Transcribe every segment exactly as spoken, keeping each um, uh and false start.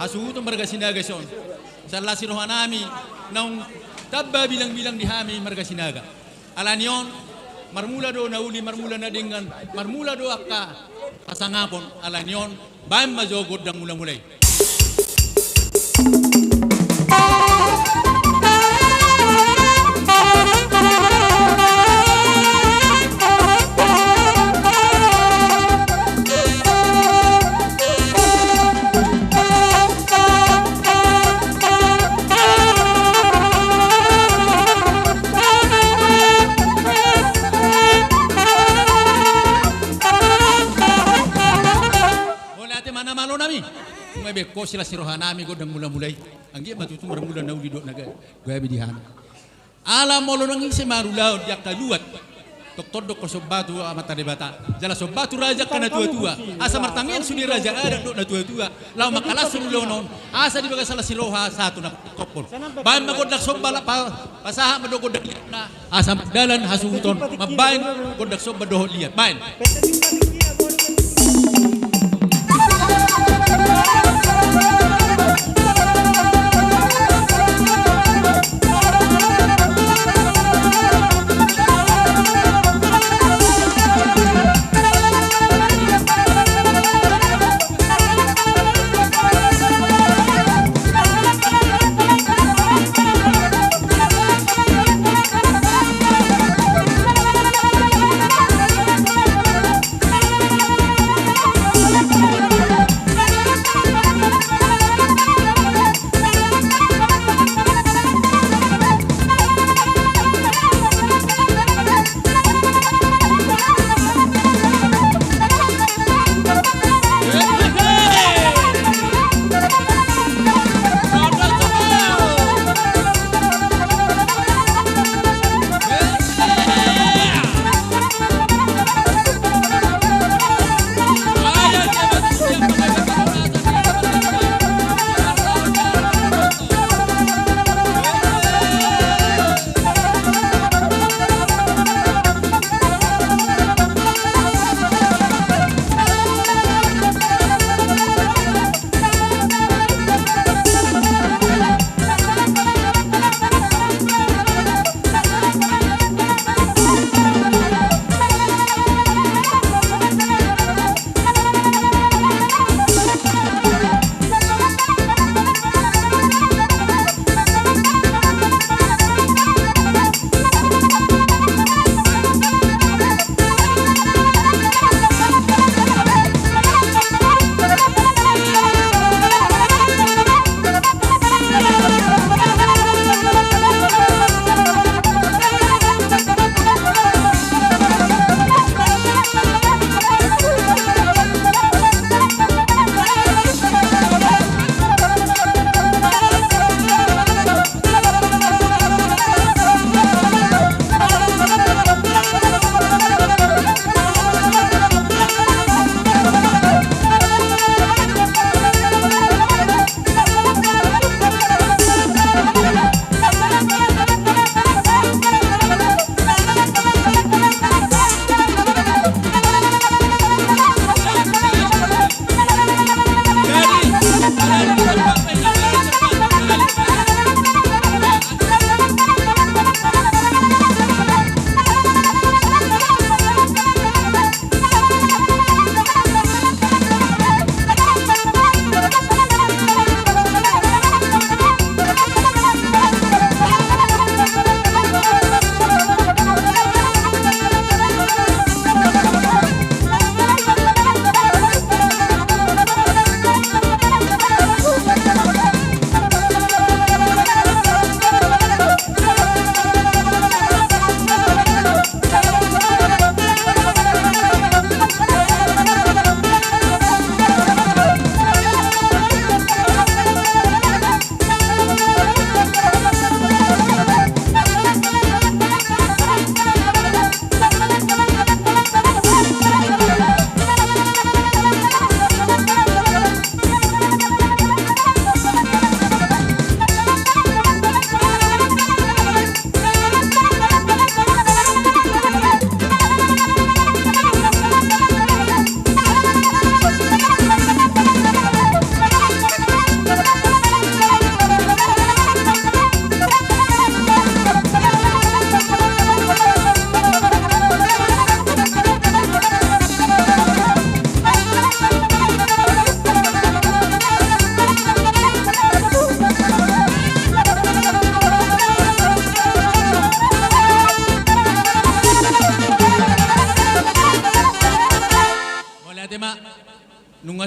hasuhuton marga Sinaga i son. Sian las ni rohanami naung tamba bilangbilang di hami marga Sinaga. Alani on, marmula do na uli, marmula na denggan, marmula do angka hasangapon. Alani on, baen ma jo gondang mulamula i. Mauliate ma na malonami. Nunga dibaen ho silas ni rohanami gondang mulamula i. Anggiat ma tutu marmula na uli dohot na gabe di hami. Ala molo nunga ise marulaon di angka luat, tongtong do ho somba tu Amanta Debata, jala somba tu raja angka natuatua, asa martangiang sude raja adat dohot natuatua laho mangkalashon ulaon on, asa di bagasan las ni roha sahat tu na tompol. Baen ma gondang somba, pasahat ma do gondang liatna, asa mardalan hasuhuton mambaen gondang somba dohot liat. Baen.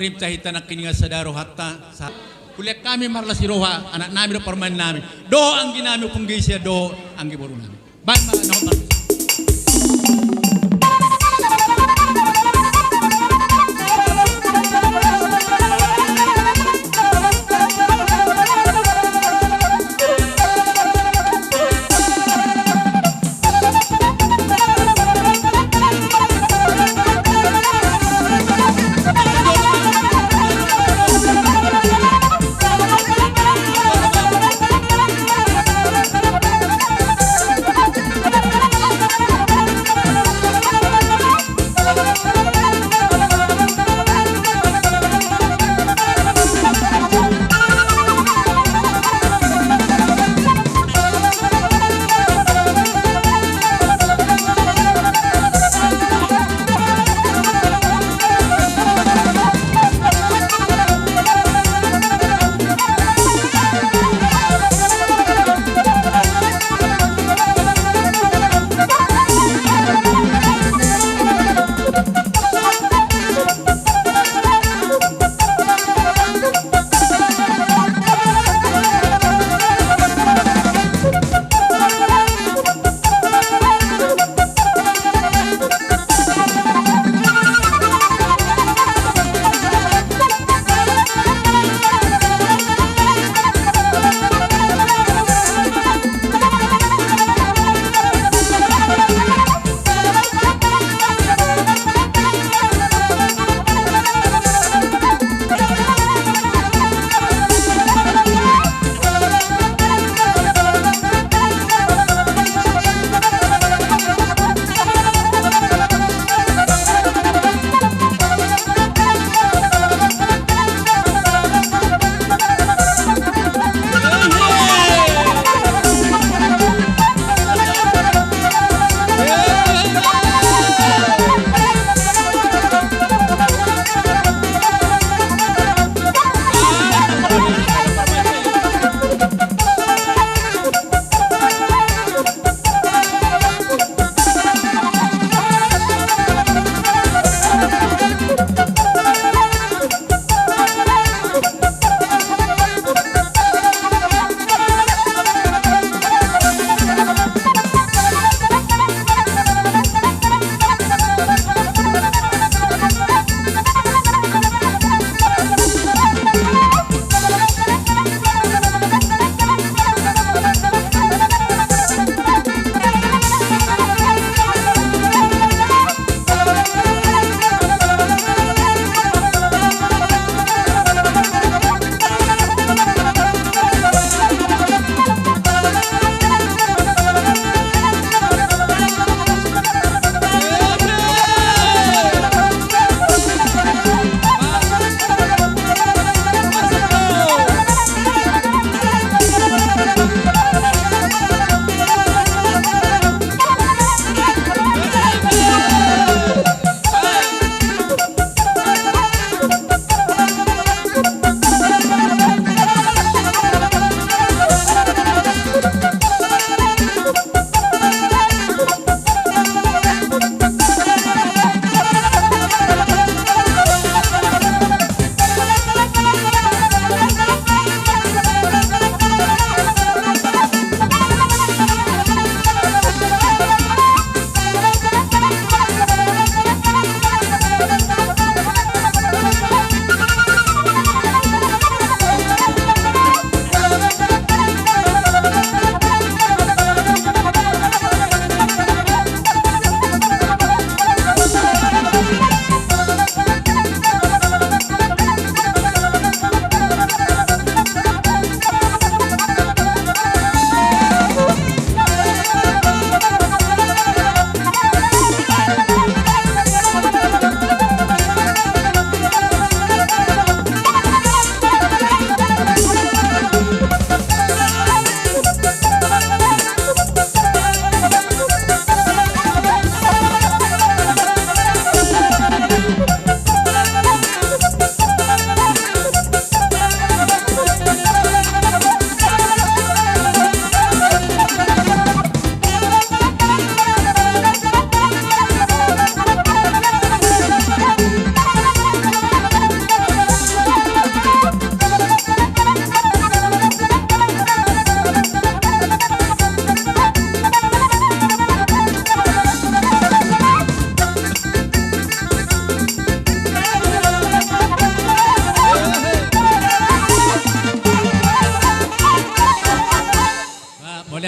Rip cahita nangkiningan sada rohanta sa-, hulehon hami marlas ni roha anak nami dohot parumaen nami dohot anggi nami Ompung Gei sian dohot anggi boru nami. Baen ma na hot marlas.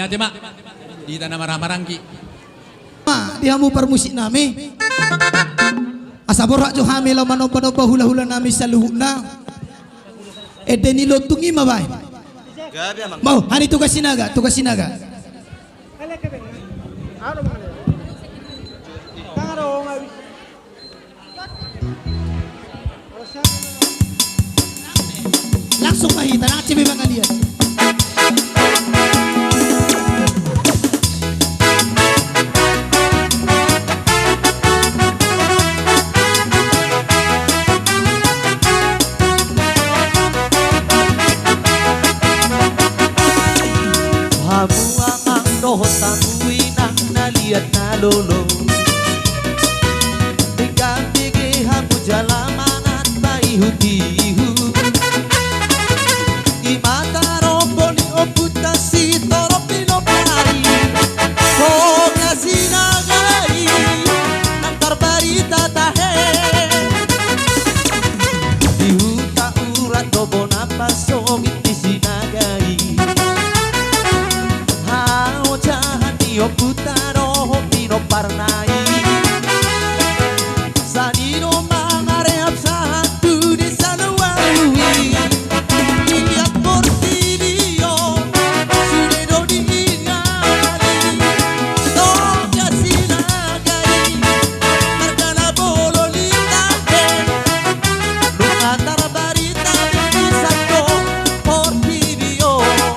Ate ma, di hita na marhahamaranggi. Ma, di hamu parmusik nami. Asa borhat jo hami laho manomba-nomba hula-hula nami saluhutna. Ende ni lontung i ma baen. Mau, hami Tugas Sinaga, Tugas Sinaga. Langsung ma hita, nang cebe mangalian. Hamu amang dohot hamu inang na liat na lolo. Denggan bege hamu jala manat paihut-ihut. I ma tarombo ni ompunta Sitorop Pinompar i. Songon na Sinaga i nang tarbarita tahe. Di huta urat do bona pasogit di Sinaga i. Haojahan ni ompunta dohot pinomparna i. Sani do mangarehap sahat tu desa na ualu i. Ia portibi on sude do diingali. Songon na Sinaga i marga na bolon i tahe. Nunga tarbarita di sandok portibi on.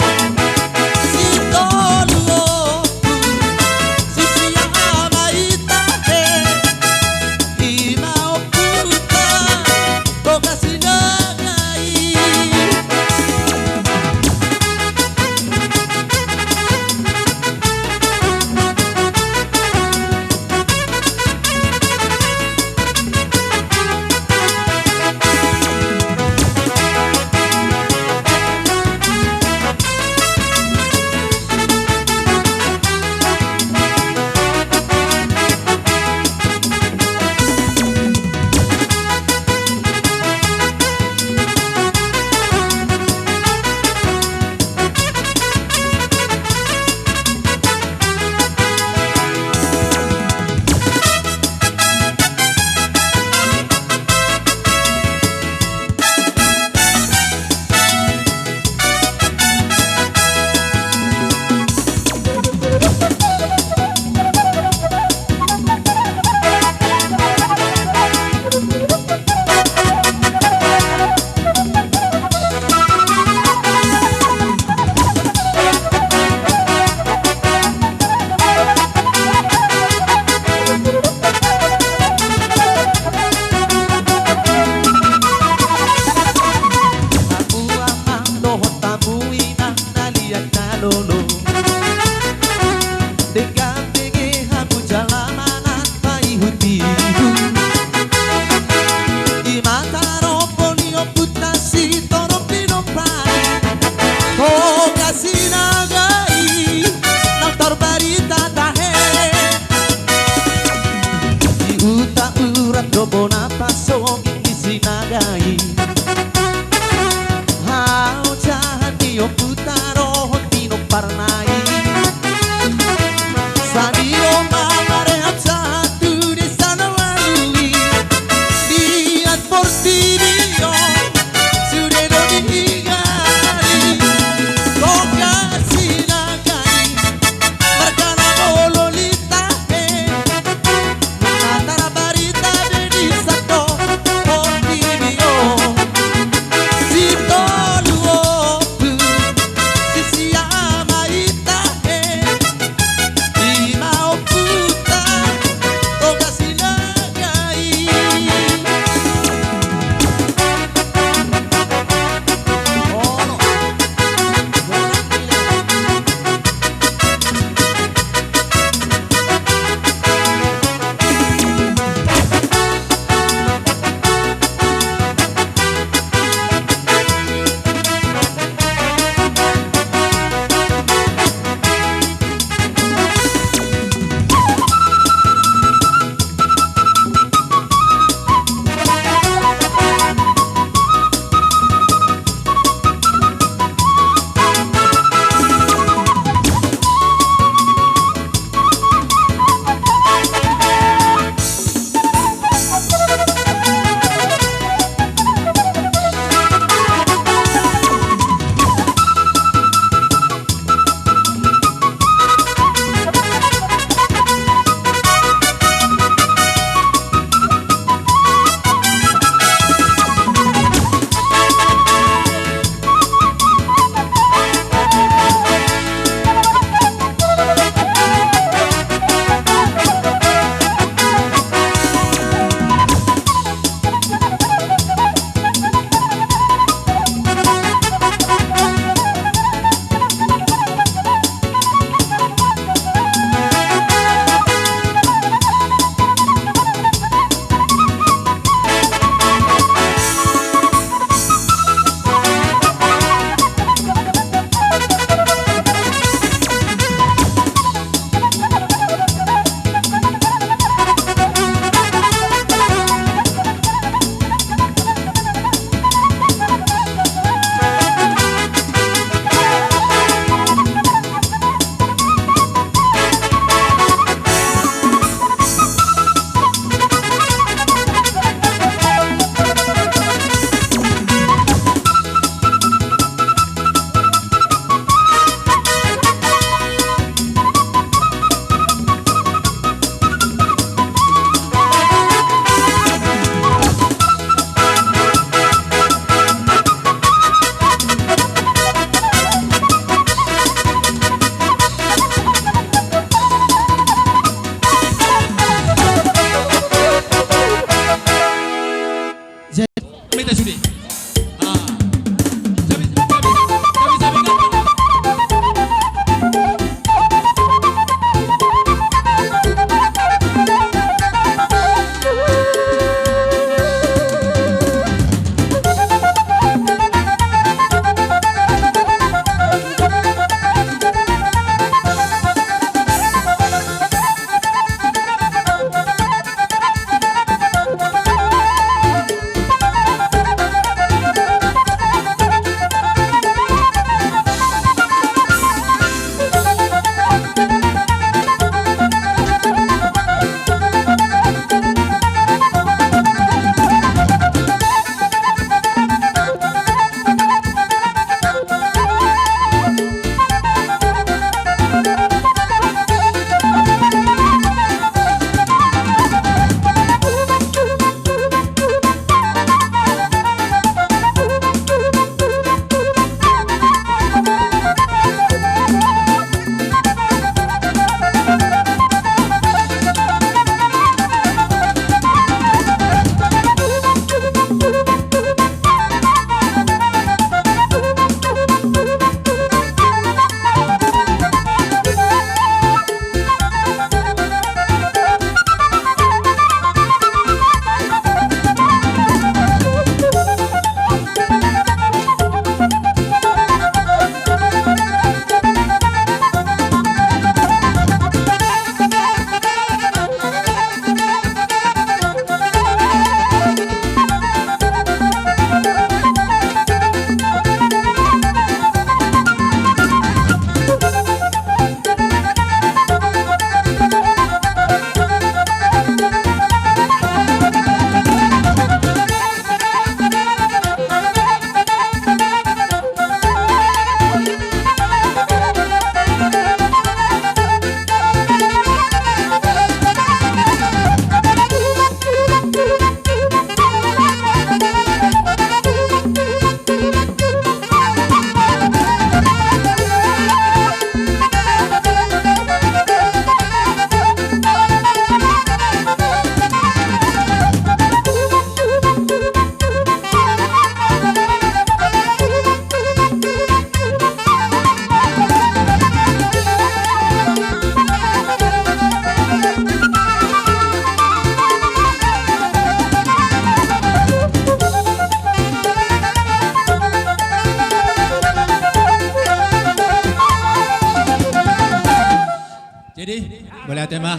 Mauliate ma.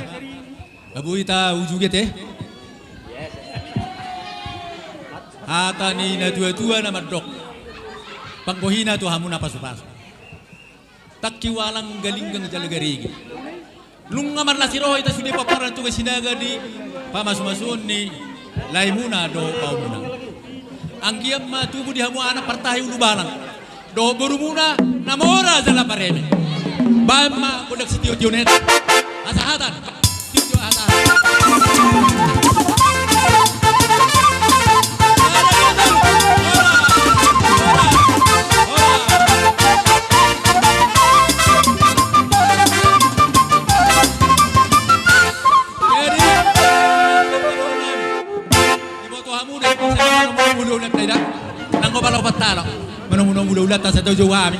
Abu ita uju gete. Hata ni na tua-tua na mandok. Panggohina tu hamu na pasu-pasu. Tangki ualang galinggang jala garege. Nunga marlas ni roha ita sude paparan tu Sinaga di pamasu-masuon ni laemuna dohot paomuna. Anggiat ma tubu di hamu anak partahi ulubalang dohot borumuna na mora jala pareme. Baen ma gondang sitio-tio neta. Hasahatan. Sitio hasahatan. Jadi, diboto hamu da, manomu-nomu ulaulanta da. Nang holan opat halak manomu-nomu ulaulanta, sai tau jou hami.